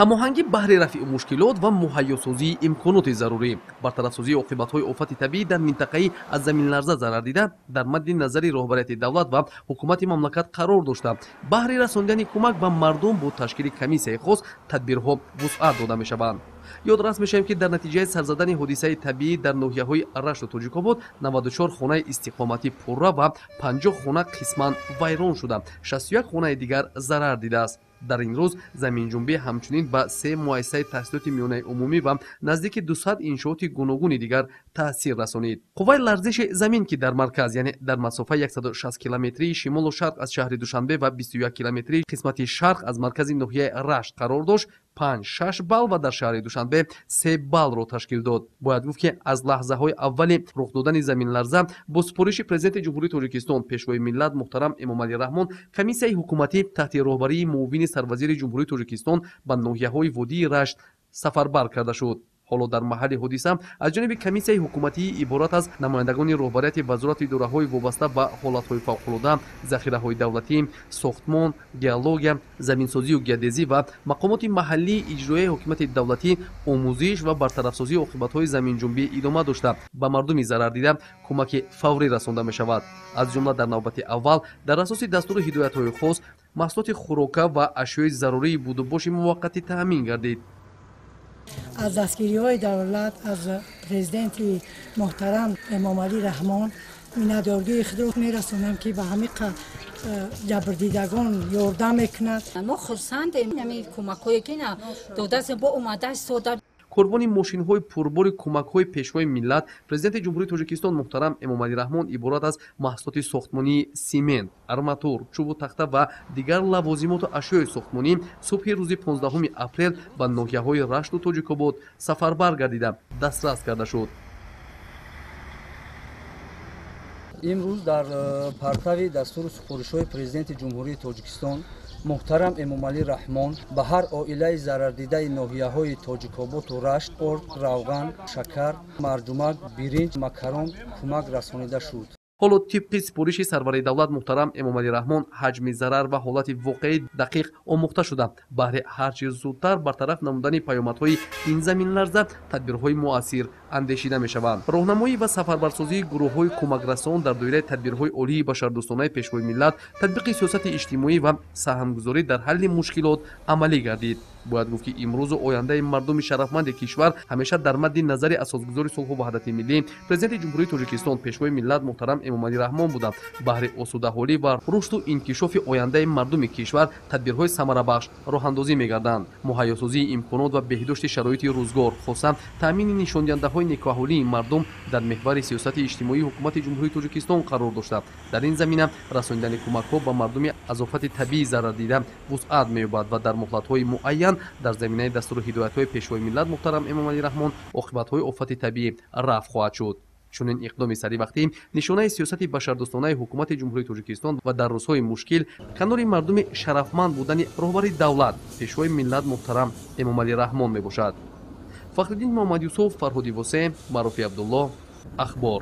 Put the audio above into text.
Ҳамоҳангӣ баҳри рафъи мушкилот ва муҳайёсозии имконоти зарурӣ, бартарафсозии оқибатҳои офати табиӣ дар минтақаи аз заминларза зарар дида дар мадди назари роҳбарияти давлат ва ҳукумати мамлакат қарор дошта, баҳри расондани кӯмак ба мардум бо ташкили комиссияи хос тадбирҳо вусъат дода мешаванд. Ёдрас мешавем, ки дар натиҷаи сарзадани ҳодисаи табиӣ дар ноҳияҳои Рашту Тоҷикобод 94 хонаи истиқоматӣ пурра ва 50 хона қисман вайрон шуда, 61 хонаи дигар зарар дидааст. Дар ин рӯз заминҷунбӣ ҳамчунин ба 3 муассисаи таҳсилоти миёнаи умумӣ ва наздики 200 иншооти гуногуни дигар таъсир расонид. Қувваи ларзиши замин, ки дар марказ, яъне дар масофаи 160 километрии шимолу шарқ аз шаҳри Душанбе ва 21 километрии қисмати шарқ аз маркази ноҳияи Рашт қарор дошт, 5-6 балл ва дар шаҳри Душанбе 3 баллро ташкил дод. Бояд гуфт, ки аз лаҳзаҳои аввали рух додани заминларза бо супориши Президенти Ҷумҳурии Тоҷикистон, Пешвои миллат муҳтарам Эмомалӣ Раҳмон, комиссияи ҳукуматӣ таҳти роҳбарии муовини сарвазири Ҷумҳурии Тоҷикистон ба ноҳияҳои водии Рашт сафарбар карда шуд. Ҳоло дар маҳалли ҳодиса аз ҷониби комиссияи ҳукуматӣ иборат аз намояндагони роҳбарияти вазорати идораҳои вобаста ба ҳолатҳои фавқулода, захираҳои давлатӣ, сохтмон, геология, заминсозию геодезӣ ва мақомоти маҳаллии иҷроияи ҳокимияти давлатӣ омӯзиш ва бартарафсозии оқибатҳои заминҷунбӣ идома дошта, ба мардуми зарардида кӯмаки фаврӣ расонда мешавад. Аз ҷумла дар навбати аввал дар асоси дастуру ҳидоятҳои хос маҳсулоти хӯрока ва ашёи зарурии будубоши муваққатӣ таъмин гардид. Аз дастгириҳои давлат, аз президенти муҳтарам Эмомалӣ Раҳмон миннатдории худро мерасонам, ки ба ҳамин ҷабрдидагон ёрдам мекунад. Мо хурсандем ҳамин кӯмакҳое ки додаст, бо омада истода. Корвони мошинҳои пурбори кӯмакҳои Пешвои миллат, Президенти Ҷумҳурии Тоҷикистон муҳтарам Эмомалӣ Раҳмон иборат аз маҳсулоти сохтмонии симент, арматур, чӯбу тахта ва дигар лавозимоту ашёи сохтмонӣ субҳи рӯзи 15 апрел ба ноҳияҳои Рашту Тоҷикобод сафарбар гардида дастрас карда шуд. Имрӯз дар партави дастуру супоришҳои Президенти Ҷумҳурии Тоҷикистон муҳтарам Эмомалӣ Раҳмон ба ҳар оилаи зарардидаи ноҳияҳои Тоҷикоботу Рашт орд, равған, шакар, марҷумак, биринҷ, макарон кӯмак расонида шуд. Ҳоло тибқи супориши сарвари давлат муҳтарам Эмомалӣ Раҳмон ҳаҷми зарар ва ҳолати воқеӣ дақиқ омӯхта шуда, баҳри ҳарчи зудтар бартараф намудани паёмадҳои ин заминларза тадбирҳои муассир андешида мешаванд. Роҳнамоӣ ва сафарбарсозии гурӯҳҳои кӯмакрасон дар доираи тадбирҳои олии башардӯстонаи Пешвои миллат, татбиқи сиёсати иҷтимоӣ ва саҳмгузорӣ дар ҳалли мушкилот амалӣ гардид. Бояд гуфт, ки имрӯзу ояндаи мардуми шарафманди кишвар ҳамеша дар мадди назари асосгузори сулҳу ваҳдати миллӣ, Президенти Ҷумҳурии Тоҷикистон, Пешвои миллат муҳтарам Эмомалӣ Раҳмон буда, баҳри осудаҳолӣ ва рушду инкишофи ояндаи мардуми кишвар тадбирҳои самарабахш роҳандозӣ мегарданд. Муҳайёсозии имконот ва беҳдошти шароити рӯзгор, хоса таъмини нишондиҳандаҳои некӯаҳолии мардум дар меҳвари сиёсати иҷтимоии ҳукумати Ҷумҳурии Тоҷикистон қарор дошта, дар ин замина расонидани кӯмакҳо ба мардуми аз офати табиӣ зарардида вусъат меёбад ва дар муҳлатҳои муайян дар заминаи дастуру ҳидоятҳои Пешвои миллат муҳтарам Эмомалӣ Раҳмон оқибатҳои офати табиӣ рафъ хоҳад шуд. Чунин иқдоми саривақтӣ нишонаи сиёсати башардӯстонаи ҳукумати Ҷумҳурии Тоҷикистон ва дар рӯзҳои мушкил канори мардуми шарафманд будани роҳбари давлат, Пешвои миллат муҳтарам Эмомалӣ Раҳмон мебошад. Фахриддин Муҳаммадюсуф, Фарҳоди Восеъ, Маъруфи Абдуллоҳ, Ахбор.